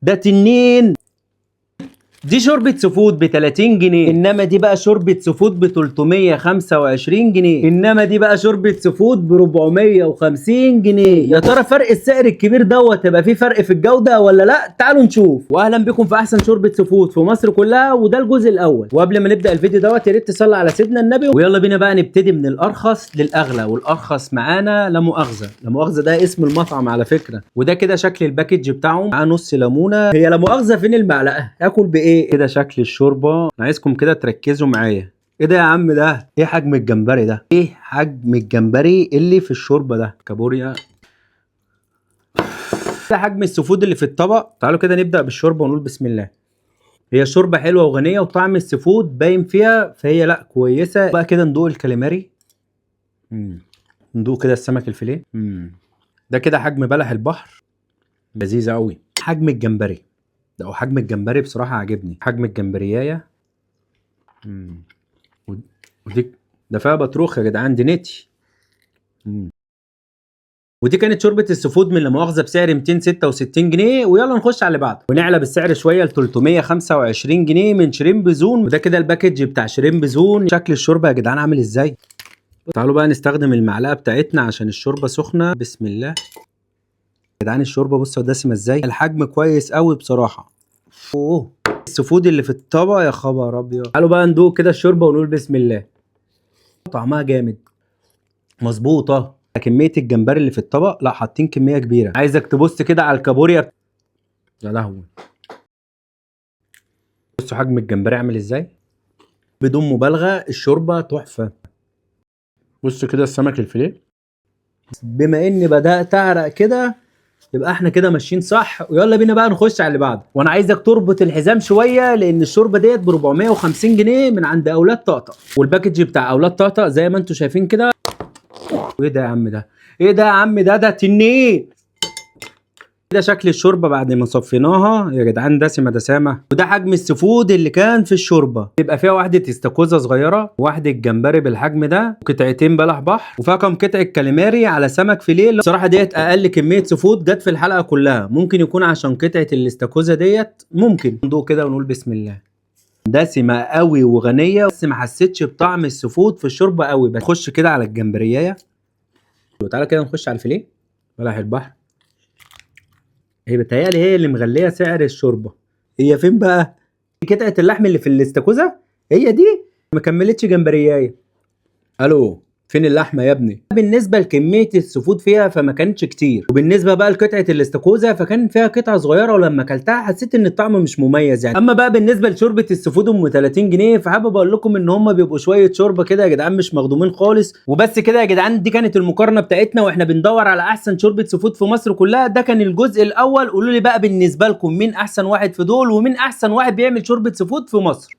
ده تنين. دي شوربة seafood ب 30 جنيه، انما دي بقى شوربة seafood ب 325 جنيه، انما دي بقى شوربة seafood ب 450 جنيه. يا ترى فرق السعر الكبير دوت يبقى فيه فرق في الجودة ولا لا؟ تعالوا نشوف. واهلا بكم في احسن شوربة seafood في مصر كلها، وده الجزء الاول. وقبل ما نبدأ الفيديو دوت يا ريت تصلي على سيدنا النبي، ويلا بينا بقى نبتدي من الارخص للاغلى. والارخص معانا لا مؤاخذة، لا مؤاخذة ده اسم المطعم على فكرة. وده كده شكل ال package بتاعهم، معاه نص ليمونة. هي لا مؤاخذة فين المعلقة؟ اكل بايه؟ كده شكل الشوربة. انا عايزكم كده تركزوا معايا. ايه ده يا عم؟ ده ايه حجم الجمبري ده؟ ايه حجم الجمبري اللي في الشوربة ده؟ كابوريا. ده حجم ال seafood اللي في الطبق. تعالوا كده نبدأ بالشوربة ونقول بسم الله. هي شوربة حلوة وغنية وطعم ال seafood باين فيها، فهي لا كويسة. بقى كده ندوق الكاليماري. ندوق كده السمك الفيليه. ده كده حجم بلح البحر، لذيذة قوي. حجم الجمبري ده او حجم الجمبري بصراحة عاجبني. حجم الجمبرياية. ودي ده فيها بطروخ يا جدعان، دي نتي. ودي كانت شوربة ال seafood من لا مؤاخذة بسعر 266 جنيه. ويلا نخش على اللي بعده ونعلى بالسعر شوية ل 325 جنيه من Shrimp Zone. وده كده ال package بتاع Shrimp Zone. شكل الشوربة يا جدعان عامل ازاي؟ تعالوا بقى نستخدم المعلقة بتاعتنا عشان الشوربة سخنة. بسم الله يا جدعان، الشوربة بصوا دسمة ازاي، الحجم كويس قوي بصراحة. اوه ال seafood اللي في الطبق يا خبر ابيض. تعالوا بقى ندوق كده الشوربة ونقول بسم الله. طعمها جامد، مظبوطة. كمية الجمبري اللي في الطبق لا حاطين كمية كبيرة. عايزك تبص كده على الكابوريا، يا لهوي. بصوا حجم الجمبري عامل ازاي، بدون مبالغه الشوربة تحفة. بص كده السمك الفيليه. بما اني بدات اعرق كده يبقى احنا كده ماشيين صح. ويلا بينا بقى نخش على اللي بعده. وانا عايزك تربط الحزام شوية لان الشوربة ديت ب 450 جنيه من عند اولاد طقطق. وال package بتاع اولاد طقطق زي ما انتم شايفين كده. ايه ده يا عم ده؟ ايه ده يا عم ده؟ ده تنين. ده شكل الشوربة بعد ما صفيناها يا جدعان، دسمة دسامه. وده حجم ال seafood اللي كان في الشوربة. يبقى فيها واحدة استاكوزا صغيرة، واحدة جمبري بالحجم ده، وقطعتين بلح بحر، وفيها كام قطعه كاليماري على سمك فيليه. بصراحة ديت اقل كمية seafood جت في الحلقة كلها، ممكن يكون عشان قطعه الاستاكوزا ديت. ممكن ندوق كده ونقول بسم الله. دسمة قوي وغنيه، بس ما حسيتش بطعم ال seafood في الشوربة قوي. بس خش كده على الجمبريايه، وتعالى كده نخش على الفيليه بلح البحر. هي بتهيألي هي اللي مغليه سعر الشوربة. هي فين بقى قطعه اللحم اللي في الاستاكوزا؟ هي دي ما كملتش جمبريايه. الو فين اللحمة يا ابني؟ بالنسبة لكميه ال seafood فيها فما كانتش كتير، وبالنسبة بقى لقطعه الاستاكوزا فكان فيها قطعه صغيرة، ولما اكلتها حسيت ان الطعم مش مميز يعني. اما بقى بالنسبة لشوربه ال seafood ام 30 جنيه فحابب اقول لكم ان هم بيبقوا شوية شوربة كده يا جدعان مش مخدومين خالص. وبس كده يا جدعان، دي كانت المقارنة بتاعتنا واحنا بندور على احسن شوربة seafood في مصر كلها. ده كان الجزء الاول. قولوا لي بقى بالنسبة لكم مين احسن واحد في دول، ومين احسن واحد بيعمل شوربة seafood في مصر.